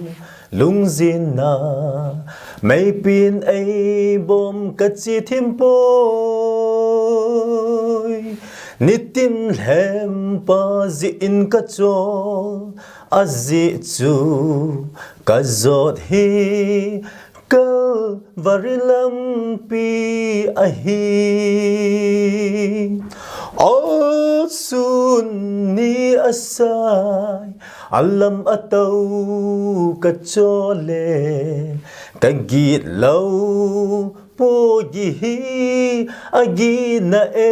lungjinna meipin eibom ka che thim poi. Nitin lhempa jeh in ka chol, ajeh chu ka jot hi Calvary lampi ahi. Ol sun ni asai, a lam atou ka chol le, ka gitlou pogi hi agihna e.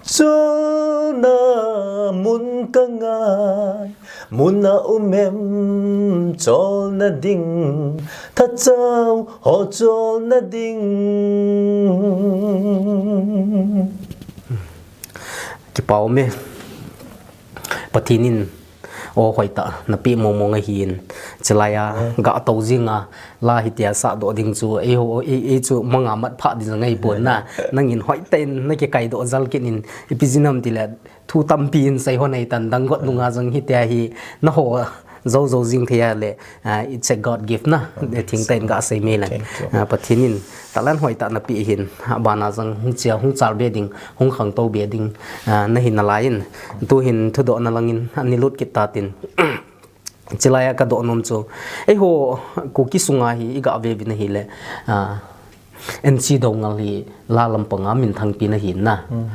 Cholna mun ka ngai, mun a um em cholna ding, thachau ho cholna ding. Kipa um e. Pathen in o hoitah napeh mong mong ahin, chulai a, eh, ga tou jing a, la hitia sahdoh ding chu, eiho, ei, ei chu manga mat phah ding jong ahipon na, nangin hoitah in na kikaidoh jal kit in, ipi jeh ham tile, thu tampi in sei hon ahitan, dang got nunga jong hitia hi, na ho, jou jou jing thei a le, ah, it's a God gift na, thengtah in ga sei mai lang. Thank you. Ah, Pathen in talent hoitah napeh hin, abana jong hung chia, hung chal be ding, hung khangtou be ding, ah, nahi nalai in, tuhin thudohna langin, ani lut kit tatin. Chulai a kadoh nom chu, eiho, Kuki sunga hi, iga ve uvin ahile, ah, N C Doungel hi, la lampang a minthang pen ahin na. Hmm.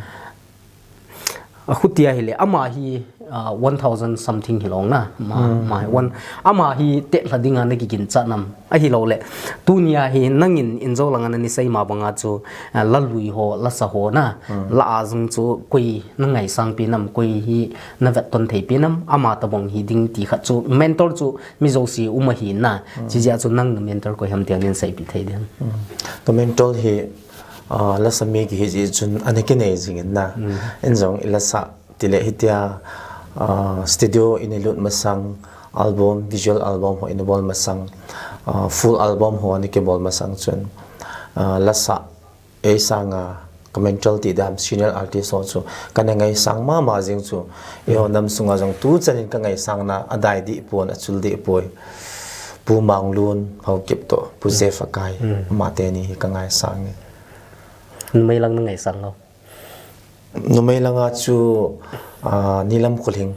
Akhutia hile, ama hi, ah, one thousand something hilou na, ma, ma, one, ama hi tetlha dinga nakiginchat nam, ahilou le, tunia hi nangin injo langa nani sei ma banga chu, ah, la lui ho, la sa ho na, la a jong chu koi nangaisang pi nam, koi hi navet ton thei pi nam, ama tabang hi ding ti khat chu, mentor chu mi jouse um ahi na, chijeh a chu nang na mentor koi ham ti a nin sei pi thei ding. Ka mentor hi, ah, la sa mi kihi jeh chun ana kinei jing in na. In jong i la sa ti le hitia, ah, studio in i lut masang, album, visual album ho in i bol masang, ah, full album ho ana kibol masang chun, ah, la sa ei sanga ka mentor ti dam senior artist ho chu kana ngaisang mama jing chu. Eiho nam sunga jong tu chan in ka ngaisang na adai deh pon, achul deh poi. Pu Manglun Haokip toh, Pu Jeff Akai, ama teni hi ka ngaisang e. Numei lang na ngaisang lou. Numei langa chu, ah, Nilam Kholhing.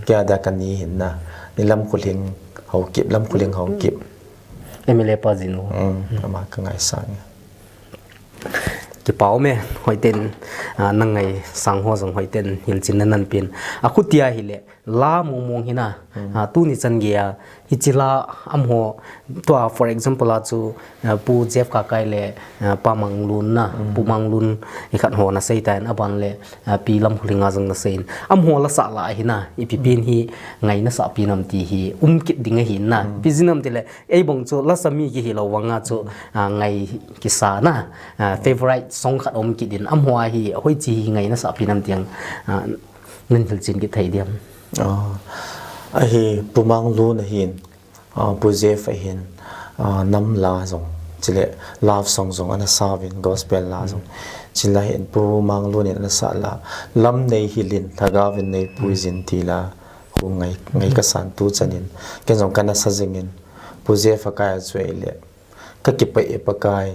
Kei a dia ka ni hin na. Nilam Kholhing Haokip, Lam Kholhing Haokip. M L A pa jinu. Hmm, ama ka ngaisang e. Kipa um e, hoiten, ah, na ngaisang ho jong hoiten hilchin na nan pen. Akhutia hile, la mong mong hi na, ah, tuni chan geia, hichi la amaho, tua, for example, a chu, ah, Pu Jeff Kakai le, ah, Pa Manglun na, Pu Manglun, i khat ho na sei tan, aban le, ah, Pi Lam Kholhing a jong na sei in. Amaho la sa la hi na, ipi pen hi ngaina sa pi nam ti hi, um kit ding ahi na. Ipi jeh inem ti le, ei bang chu la sa mi kihi lou vanga chu, ah, ngai kisa na, ah, favorite song khat um kit in, amaho a hi, hoichi hi ngaina sa pi nam ti a, ah, Nan hilchin kit thei diam? Ah, ahi, Pu Manglun ahin, ah, Pu Jeff ahin, ah, nam la jong, chule love song jong ana sa uvin, gospel la jong. Chule hin Pu Manglun in ana sa la, Lam nei hilin, lhagao vin nei puijin ti la, khu ngai, ngai kasan tu chan in, ken jong kana sa jing in, Pu Jeff Akai a chu ei le, Ka kipah e Pakai,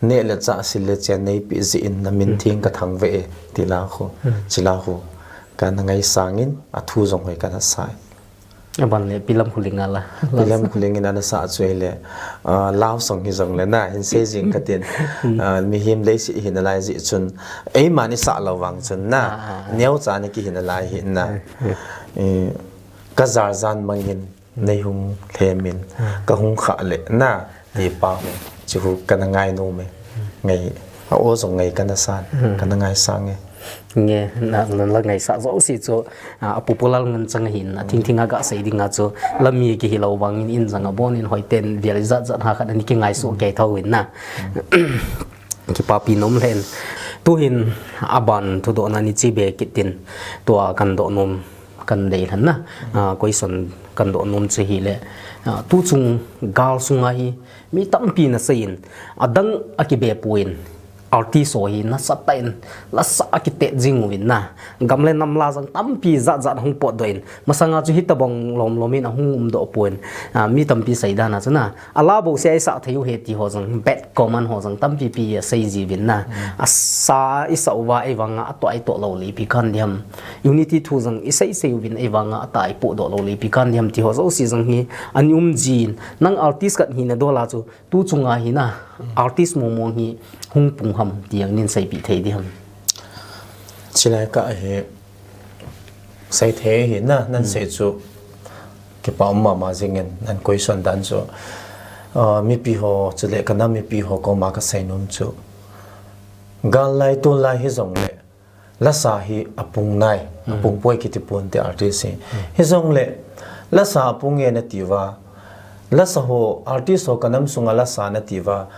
neh le chah sil le chen neipe jeh in na min theng ka thangvah e, ti la khu, chi la khu, kana ngaisang in, athu jong hoi kana sa e. Aban le, Pi Lam Kholhing a la. Pi Lam Kholhing in ana sa chu ei le, ah, love song hi jong le na, hin sei jing ka tin, ah, mihem leiset hi nalai jeh chun, eima ni sa lou vang chun na, neocha ni kihi nalai hi na, eh, ka jar jan mang in, Nei hung lhem in, ka hung khah le na, ti pa hu, chu hu kana ngai nom e. Ngai, a o jong ngai kana san, kana ngaisang e. Nge, na, na la ngaisah jouse chu, a, a popular ngen chang ahin, a thing thing a ga sei ding a chu, la mi kihi lou vang in, in jang a bon in hoiten, vial jat jat ha khat ani kingai suh kei tho in na. Kipapi nom lhen. Tuhin aban thudohna ni chi be kit tin tua kan doh nom kan dei lhen na. Ah, question kan doh nom chu hi le. Ah, tu chung gal sunga hi mi tampi na sei in adang a kibe pu in artist ho hi nasatah in lasa a kitet jing uvin na. Gam le nam la jang tampi jat jat hung potdoh in masanga chu hitabang lom lom in ahung umdoh pu in, ah, mi tampi sei dan a chu na. A la bou se a i sah thei u he ti ho jong, bad comment ho jong tampi pi a sei ji uvin na. A sa i sah uva ei vang a, a toh a i toh lou le ipi kan diam. Unity thu jong i sei sei uvin ei vang a, a tah i podoh lou le ipi kan diam ti ho jouse jong hi, ani um jin. Nang artist khat hina dol a chu, tu chunga hi na, artist mong mong hi hung pung ham ti jong nin seipi thei diam. Chilai ka hi, Sei thei hi na, nan sei chu kipa um mama jing in, nan question dan chu. Ah, mipi ho, chule ka nam mipi ho koma ka sei nom chu. Gal lai tun lai hi jong le, lasa hi apung nai, apung poi kiti pon te artist hi. Hi jong le, lasa apung e nati uva, Lasa ho, artist ho ka nam sunga lasa nati uva.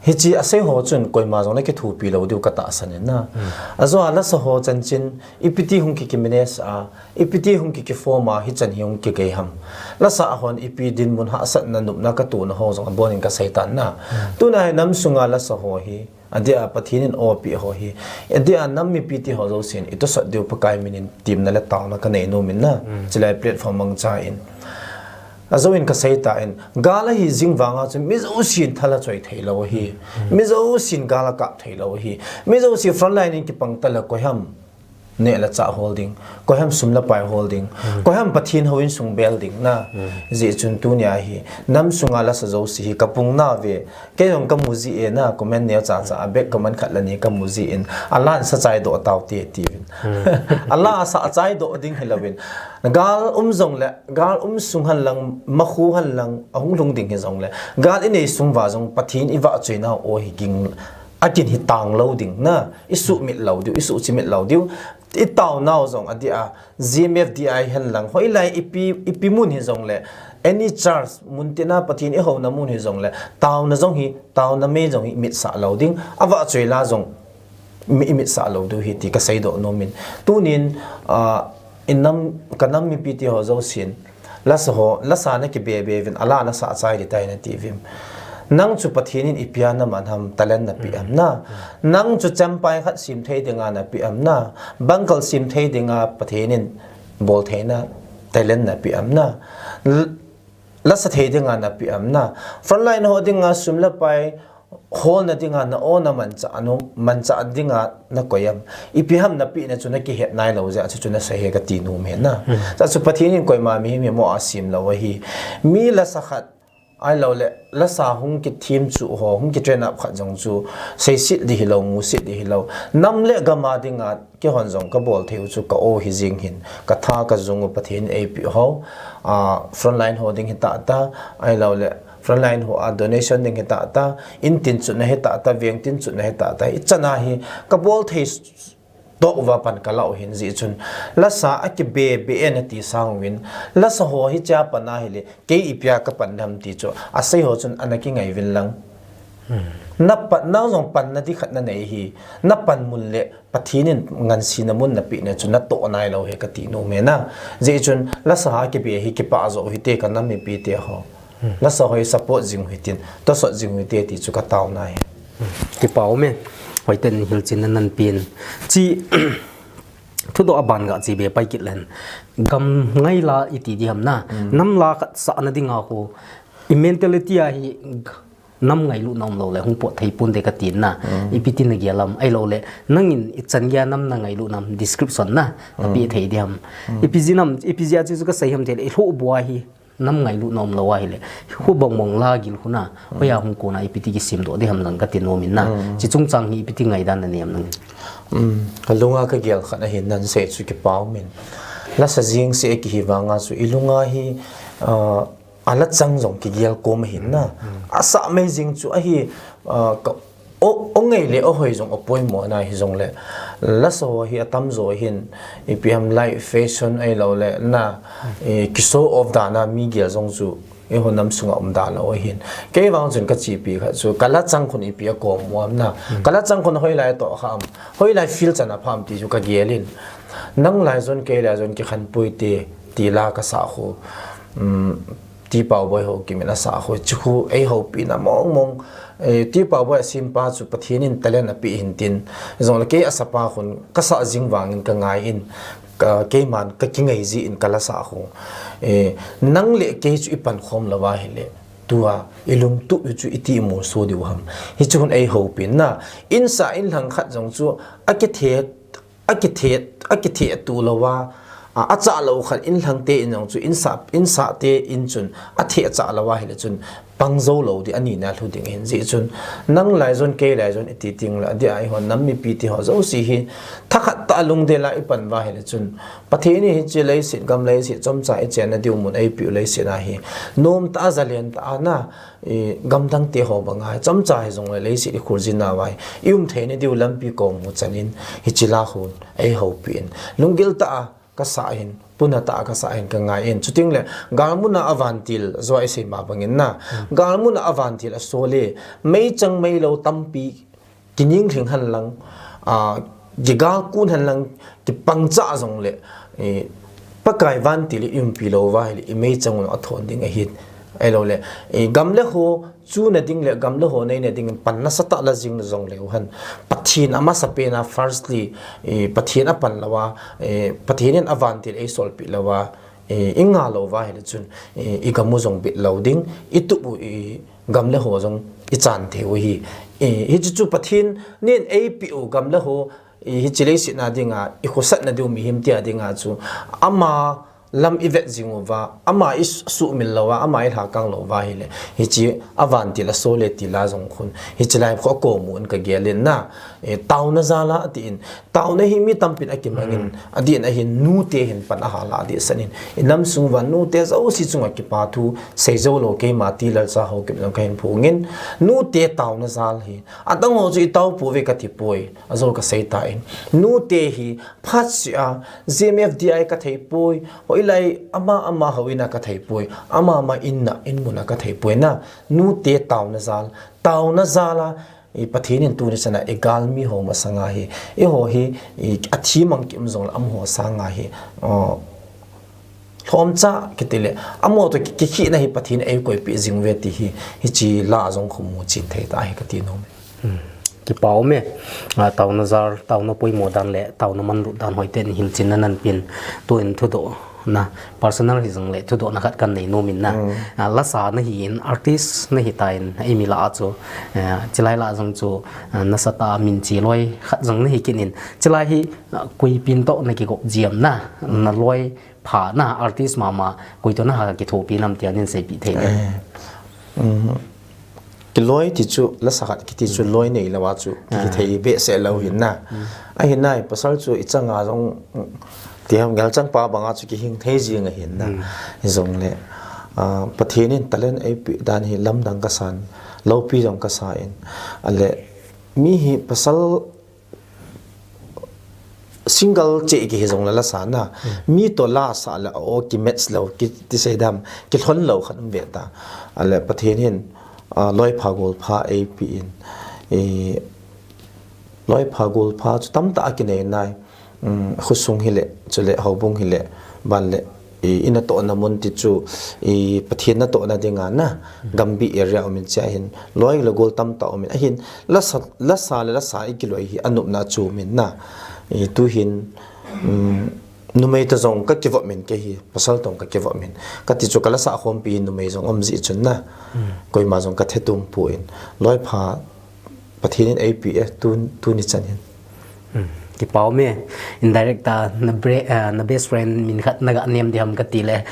Hichi a sei ho chun koima jong na kithopi lou diu ka tahsan in na. A jo a lasa ho chanchin, ipi ti hung ki, ki manage a, ipi ti hung ki, ki form a, hichan hi hung ki gei ham. Lasa a hon ipi dinmun hahsatna nopna ka tona ho jong abon in ka sei tan na. Tuna hi nam sunga lasa ho hi, Adeh a Pathen in o apeh ho hi. Adeh a nam mipi ti ho jousen, i tosot diu Pakai min in temna le taona ka nei nom in na. Chulai platform mangcha in. Ajo in ka sei tan, gal ahi jing vang a chu mi jousen thal a choi thei lou ahi. Mi jousen gal a kap thei lou ahi. Mi jouse front line in kipang ta le koi ham. neh le chah hol ding, koiham sum le pai hol ding, koiham Pathen houin sung bel ding na. Hijeh chun tunia hi nam sunga lasa jouse hi kapung nauve, kei jong kamu ji e na, comment neo cha cha a bek comment khat le ni kamu jin, alah in sa chai doh taute tiuvin. Alah sa chai doh ding hilouvin, gal um jongle, gal um sung henlang, makhu henlang, ahung lhung ding hijongle, gal inei sung uva jong Pathen ivahchoi nau o hi ging, akin hi tang lou ding na, isuhmil lou diu, isuhchimil lou diu, itao nau jong adia, G M F D I henlang, hoilai ipi, ipi mun hijongle, any church, mun tina Pathen ihouna mun hijongle, taona jong hi, taona mei jong hi imitsah lou ding, avahchoi la jong mi imitsah lou diu ahi ti kasei doh nomin. Tunin, ah, inam, kanam mipite ho jousen, lasa ho, lasa nakibe be uvin, alah nasa chai ding tai nati uvem? Nang chu Pathen in ipi a naman ham, talent napeh am na? Nang chu champai khat sem thei dinga napeh am na? Bangkal sem thei dinga Pathen in boltheina talent napeh am na? L-, lasa thei dinga napeh am na? Frontline ho dinga sum le pai holna dinga na o namanchah nom, manchah dinga nakoi am? Ipi ham napehna chu nakihet nailou jeh a chu, chu nasei e kati nom e na. Chua chu Pathen in koima mihem hi mo a sem lou ahi. Mi lasa khat, ahiloule lasa hung kithem chu ho, hung ki train up khat jong chu seiset ding hilou, muset ding hilou. Nam le gam a dinga keihon jong kabol thei u chu ka o hijeng hin, katha kajung u Pathen in eipeh ho, ah, frontline ho ding hitah tah, ahiloule frontline ho a donation ding hitah tah, in tin chutna hitah tah, veng tin chutna hitah tah, ichan a hi kabol thei toh uva pan kalah u ahin, hijeh chun lasa akibe be e nati sang uvin, lasa ho hichea pan ahile, kei ipi a kapan dem ti chu asei ho chun ana kingai uvin lang. Napan, nang jong panna ding khat nanei ahi, napan mun le Pathen in ngansena mun napehna chu natoh nailou ahi kati nom e na. Hijeh chun lasa a kibe hi kipah joh u hite, kanam mipite ho. Lasa ho hi support jing u hitin, tosot jing u hite ti chu kataona ahi. Kipah um e, hoiten hilchetna nahin pen. Chi, thudoh a ban gache be pai kit leng, gam ngai la iti ding ham na, nam la khat sahna dinga khu, i mentality a hi g-, nam ngailutna umlou le hung pot thei ponte kati na. Ipi ti nagel am, ahiloule nangin ichan geiya nam nangailut nam, description na napeh thei ding ham? Ipi jeh nam, ipi jeh a chu kasei ham tile, ilhoh bua hi nam ngailutna umlou ahile, khu bang bang la gil khu na, hoiya hung kona ipi ti kisemdoh ding ham lang kati nom in na. Chi chungchang hi ipi ti ngaidan nanei am nangin? Kalunga kagel khat ahin, nasei chu kipah um in. Lasa jeng seh kihi vanga chu ilunga hi, ah, ala chang jong kigel kom ahin na. Asah mei jeng chu ahi, ah, ka o, o ngai le o hoi jong o poimo na hijongle, lasa ho hi atamjo ahin, ipi ham live fashion ahiloule na, eh, ki show off dan a mi gel jong chu eiho nam sunga um dalou ahin. Kei vang chun kachepi khat chu, kala chang khun ipi a kom u ham na. Kala chang khun hoilai toh kha am, hoilai field chan a pha am ti chu kagel in. Nang lai jon kei lai jon kikhen poi te, ti la kasah khu. Tipao Boi Haokip in asah khu, chu khu eihopina mong mong. Eh, Tipao Boi asempa chu Pathen in talent apeh hintin, jongle kei asapa khun kasah jing vangin kangai in, ka, keiman kakingai jeh in kala sah khu. Eh, nang le kei chu ipankhom louva ahile, tua ilungtup u chu iti imolso diu ham? Hichu khun eihopin na, insah inlhang khat jong chu akithe akithe, akithe tulouva, a, achah lou khat inlhangte in jong chu insah, insahte in chun athe achah louva ahile chun pang jou lou ding, anina lhu ding ahin. Hijeh chun nang lai jon kei lai jon iti tengle, adeh a eihon nam mipite ho jouse hi thakhat tah a lungdel a ipan uva ahile chun, Pathen in hiche leiset, gam leiset chomcha ichenna diu mun eipeh u leiset a hi, nomtah a, jalen tah a na, gamdangte ho banga chomcha hijongle leiset ikhol jing nauva hi, ium theina diu lampi kom u chan in, hiche la khun eihopin, lunggil tah a kasah ahin, puna tah a kasah ahin kangai in. Chutengle galmun a vantil, joi isei ma bangin na, galmun a vantil asol e, meichang meilou tampi kininglhing henlang, a, kigalkon henlang, kipangcha jongle, eh, Pakai vantil in iumpi louva ahile, imeichang u athon ding ahin. Ahiloule, eh, gam le ho chuna ding le gam le ho neina dingin pan nasatah la jing jongleu hen, Pathen amasapen a firstly, eh, Pathen apan louva, eh, Pathen in avantil eisolpeh louva, eh, inga louva ahile chun, eh, igam u jong bit lou ding, itup u, eh, gam le ho jong ichan thei u ahi. Eh, hiche chu Pathen in eipeh u gam le ho, I hiche leiset na dinga, i khosatna diu mihem tia dinga chu, ama lam i vet jing uva, ama i suhmil louva, ama i lhakang louva ahile, hiche a vantil a sol e ti la jong khun, hiche lai kho a komu in ka gel in na, e, taona jal a ati in, taona hi mi tampin a kimangin, adih in ahin nute hin pan a hala dih san in, i nam sung uva nute jouse chunga kipa thu, sei jou lou keima ti Lalcha Haokip jong ka hin phong in, nute taona jal hi, adang ho chu i tao pouve ka ti poi, ajou ka sei ta in. Nute hi phat sia, G M F D I ka thei poi, hoilai ama ama ho ina ka thei poi, ama ama inna, in muna ka thei poi na, nute taona jal, taona jal a, i Pathen in tuni chana i galmi ho masanga hi, i ho hi, i a thi mang kim jong la am ho sanga hi, o, lhomcha kiti le, amo to ki, kikhina hi Pathen ei koipi jing uve ti hi, hiche la jong khu mu chin thei ta hi ka ti nom e. Hmm. Kipa um e. A, taona jal, taona poimo dan le, taona manlut dan hoiten hilchenna nan pen, tuin thudoh na, personal hi jong le, thudoh na khat kan nei nom in na. Hmm. A, lasa na hi in, artist na hi ta in, ei mi la a chu, a, chilai la jong chu, a, nasatah a min chi loi khat jong na hi kit in, chilai hi, a, koipin toh na kigop jiam na, na loi pha na artist mama, koi to na ha kithopi nam tia nin seipi thei le. Eh. Um, kiloi ti chu, lasa khat kiti chu loi nei lou a chu, kithei behseh lou hin na. Ahin nai, pasal chu i changa jong, ti ham ngal chang pa banga chu kihing thei jing ahin na. Hi jong le, ah, Pathen in talent ei pi dan hi lamdang ka san, loupi jong ka sa in. Ale, mi hi pasal single che kihi jong le lasa na. Mi to lasa le o ki match lou, ki ti sei dam, kilhon lou khat um ve ta. Ale Pathen hin, ah, loi pha gol pha ei pi in. E, loi pha gol pha chu tamtah a kinei nai. Um, khosung hile, chule houbung hile, ban le, i, i natohna mun ti chu, i, Pathen natohna dinga na, Gambih area um in chia hin, loi le gol tamtah um in, ahin, lasa, lasa le lasa i kiloi hi, anopna chu um in na, i, tu hin, um, numei to jong ka kivop min kei hi, pasal to jong ka kivop min, ka ti chu ka lasa khompi numei jong um ji chun na, koima jong ka thetum pu in, loi pha, Pathen in ei pi e, tu, tuni chan hin. Hmm. Kipa um e, indirect a, na bre-, ah, na best friend min khat na ga nem diham ka ti le,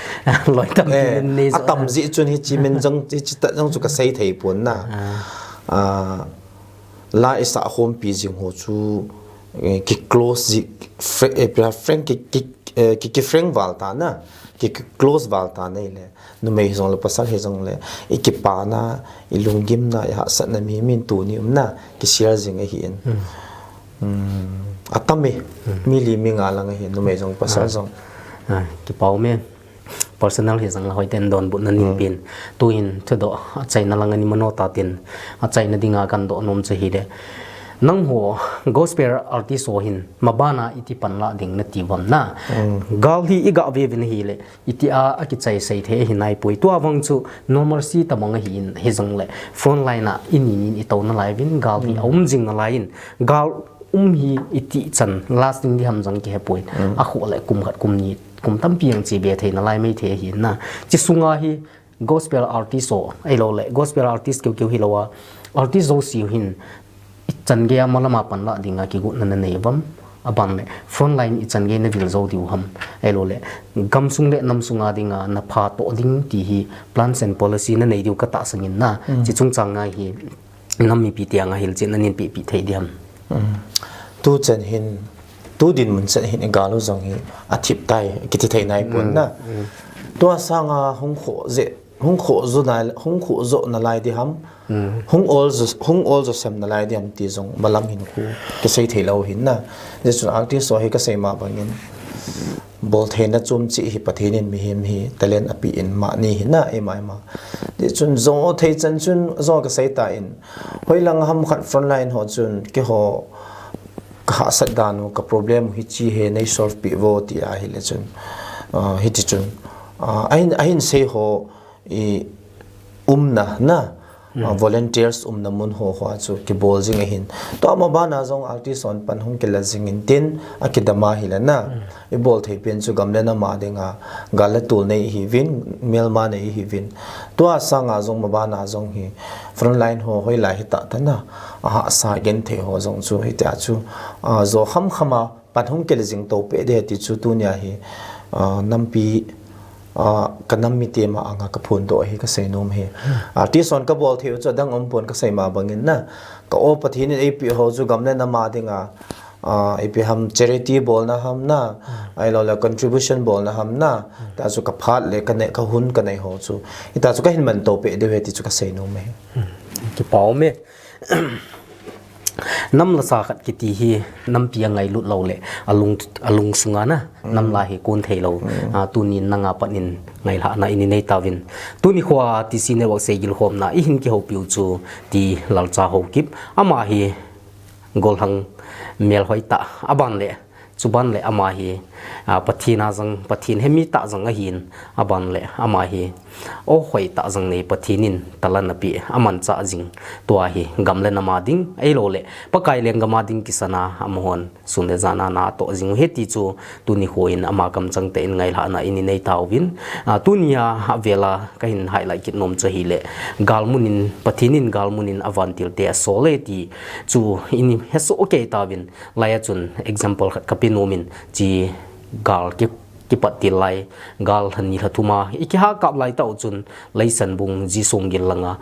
loi tam ti Eh, nei a jo. Tam ji chun hichi min jong, hichi ta jong chu ka sei thei pon na. Ah. Ah, la i sa khompi jing ho chu, eh, ki close ji, fr-, eh, pia friend ki, ki, eh, ki, ki friend val ta na, ki, ki close val ta nei le. Numei hi jong le pasal hi jong le, i kipana, i lunggimna, i hahsatna mi, min tuni umna, ki share jing ahi in. Hmm. Hmm, atam e, mi li mi nga lang ahi, numei jong pasal jong. Ah, kipa um e. Personal hi jong le hoiten donbutna nin pin. Tu in thudoh, achaina lang ani mano ta tin, achaina dinga kan doh nom chu hi le. Nangho gospel artist ho hin, mabana iti panla ding nati uvam na. Gal hi i ga ve ve na hi le. Iti a, akichai sei thei ahi nai poi. Tua vang chu normalcy tabang ahi in, hi jong le frontline a i ni nin i to na lai vin, gal hi a um jing na lai in, gal um hi iti chan lasting diham jong kihe poi. A khu le kum khat kum ni, kum tampi ang chi be thei na lai mai thei ahi na. Chi sunga hi gospel artist ho, ei lo le gospel artist keu keu hi lo a, artist jouse hin, i chan gei a malama panla dinga kigotna na nei uvam, aban le frontline i chan gei na vil jou diu ham, ei lo le gamsung le namsung a dinga na pha to ding ti hi plans and policy na nei diu ka tahsan in na, chi chungchang a hi nam mipi tiang a hilchetna nin pipi thei diham. Tu chan hin, tu dinmun chan hin i gal u jong hi athip tai, kiti thei nai pon na. Tua sanga hung kho je, hung kho jo na, hung kho jo na lai diham. Hung ol jo, hung ol jo sem na lai diham ti jong malam hin khu kisei thei lo hin na. Je chun artist ho hi ka sei ma bangin, bol theina chom chi hi Pathen in mihem hi talent api in mani hi na, ima ima. Je chun jo thei chan chun jo ka sei ta in, hoilang ham khat frontline ho chun kiho ka hahsat dan u, ka problem u hichi he nei solve pi vo ti ahi le chun, ah, hiti chun, ah, ahin, ahin sei ho i umna na, uh, volunteers umna mun ho ho a chu kibol jing ahin. Tua ma bana jong artist hon pan hung kila jing in tin akidam ahi le na. I bol thei pen chu gam le nam a dinga gal le tol nei ihi uvin, melma nei ihi uvin. Tua sanga jong ma bana jong hi frontline ho hoilai hita ta na. Aha sa gen thei ho jong chu hitia chu, uh, jo kham kham a pan hung kila jing to pe de ti chu tunia hi, uh, nampi, uh, ka nam mite ma anga ka phondoh hi ka seinom hi. Artist hon ka bol thei u chu adang um pon ka sei ma bangin na. Ka o Pathen in eipeh ho chu gam le nam a dinga, uh, ipi ham charity bolna ham na, ahilou le contribution bolna ham na, ta chu ka phat le ka nei, ka hun ka nei ho chu. Hita chu ka hin man to pe de ti chu ka seinom hi. Kipa um e. Nam la sa khat kiti hi nampi a ngailut lou le alung, alung sunga na nam la hi kon thei lou. Ah, tunin nanga pat in ngailhahna in i nei tauvin. Tuni khoa T C Network seigilkhomna i hin kihoupi u chu T Lalcha Haokip. Ama hi golhang melhoi tah aban le Chuban le ama hi, ah, Pathen a jang, Pathen hemi tah jang ahin, aban le ama hi, o hoi tah jang nei Pathen in talan api, amanchah jing, tua hi gam le nam a ding, ahilou le, Pakai lenggam a ding kisana, amahon, sun le jan a na toh jing u ahi ti chu, tuni khoin ama kamchang tah in ngailhahna in i nei tauvin, ah, tunia avela ka hin highlight kit nom chu ahile, galmun in, Pathen in galmun in avantil te asol e ti chu in hesoh kei tauvin, Lai a chun example khat ka pe nom in, chi gal ki, kipat til lai, gal lha ni lha thum a, i kiha kap lai tah u chun, Leisanbung Jisung gil langa,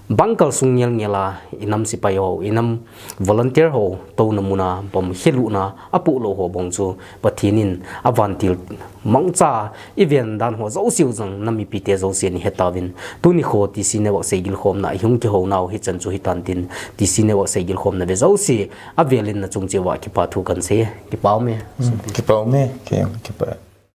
bangkal sung ngel ngel a, i nam sipai ho, i nam volunteer ho, touna mun a, bomb khelutna, apoh lou ho bang chu, Pathen in avantil mangcha, i ven dan ho jouse u jong, nam mipite jouse in i he tauvin. Tuni kho T C Network seigilkhomna, i hung kihou nau, hichan chu hitan tin, T C Network seigilkhomna ve jouse, avel in na chung cheh uva kipa thu kan sei, kipa um e. Kipa um e, ki, kipa.